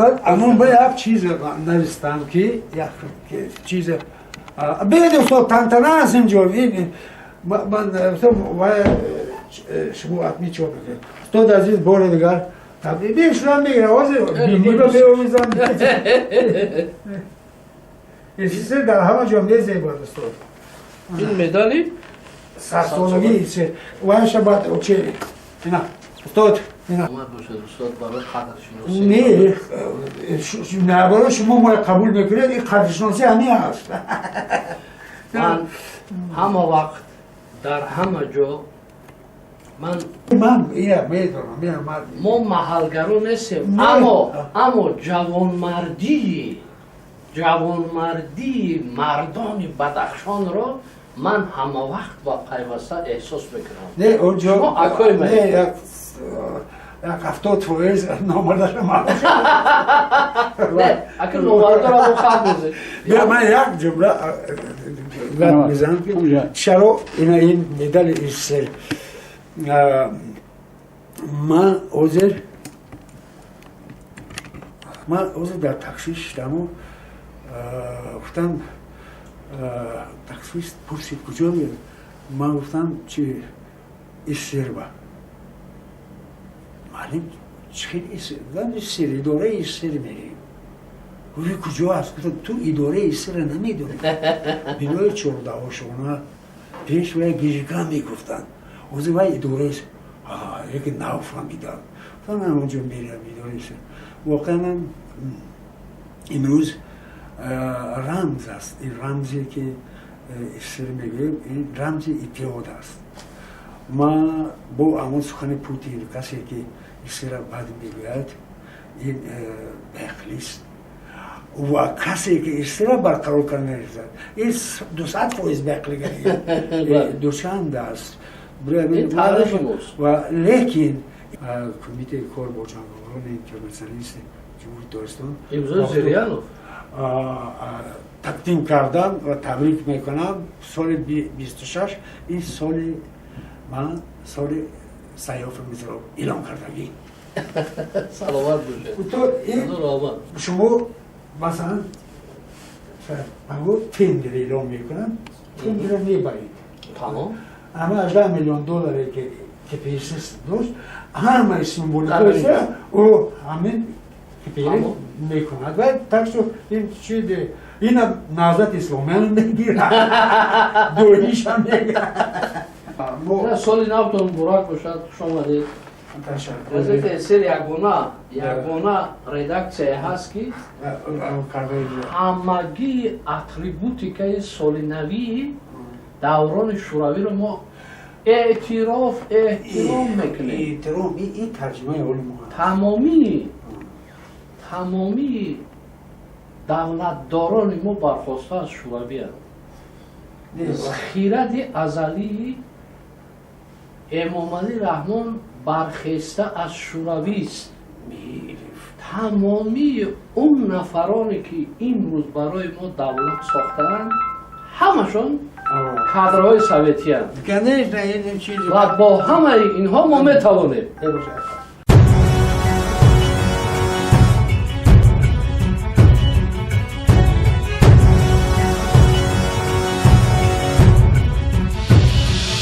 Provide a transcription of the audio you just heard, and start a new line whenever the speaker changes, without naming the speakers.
Баъд амон ба як чиз навистам, ки як чиз бед, устод, тантана аст инҷо. Ман шумо ҳатми чо мекунед, устод азиз, бори дигар бешунам мегирам, ҳозир биниба меовизам. СССР дар ҳама ҷо мезебад, устод.
Ин медали
100-солагии СССР вайша баъд чи ина, устод, ина.
Бошад, устод, барои қадршиносӣ.
Не, наоборот, шумо моя қабул мекунед, ин қадршиносӣ ҳамин аст.
Ман ҳама вақт, дар ҳама ҷо ман
Ман ина медонам.
Мо маҳалгаро нестем, аммо ҷавонмардии мардони Бадахшонро ман ҳама вақт ва пайваста эҳсос мекунам.
Не, онҷо
Шумо акои ман.
Не, як 70% номардаша маълум.
Не, ака, номардора мо хат мезед.
Ман як ҷумла гап мезанам, ки чаро ина ин медали СССР. Ман ҳозир дар такси шиштаму гуфтам, таксист пурсид: «Куҷо мерӣ?» Ман гуфтам, чи СССР-ба. Маълим, чӣ хел СССР? СССР, идораи СССР мерем. Гуфт: «Куҷо аст?» Гуфтам: «Ту идораи СССР намедонӣ? Бинои чордаошона, пеш вай ГЖК мегуфтанд, ҳозир вай идораи». Яке нав фаҳмидам. Гуфтам: «Ман онҷо мерам, идораи СССР». Воқеан имрӯз рамз аст. Ин рамзе, ки СССР мегӯем, ин рамзи иттиҳод аст. Ма бо ҳамон сухани Путин: касе ки СССР бад мегӯяд, ин беақлист ва касе ки СССР барқарор карда мерезад, ин 200% беақлигари дучанд аст. Ва лекин кумитаи кор бо ҷанговарони интернационалисти Ҷумҳурии Тоҷикистон
Имзои Зирянов.
тақдим кардам ва табрик мекунам. Соли 26 ин соли ман соли Саёфи Мизроб эълон кардагӣ.
Саломат бошед.
Шумо масалан тендер эълон мекунам, тендера мебаред.
Тамом.
Ама 18 миллион долларе, ки КПСС дошт, ҳамаи символикаша ӯ ҳамин КПСС мекунад. Ва так что ин чизе, ина Наҳзат Исломиан мегирад, доишам мегирад.
Соли навтон муборак бошад, хуш омадед. Газетаи СССР ягона редаксияе ҳаст, ки ҳамагии атрибутикаи солинавии даврони шӯравиро мо эътироф, эҳтиром мекунем.
Эҳтиром ин тарҷимаи оли мо.
Тамомии давлатдорони мо бархоста аз шӯравианд. Хиради азалии Эмомалӣ Раҳмон бархеста аз шӯравист. Тамомии он нафароне, ки имрӯз барои мо давлат сохтаанд, ҳамашон кадрҳои советиянд. Ва бо ҳамаи инҳо мо метавонем.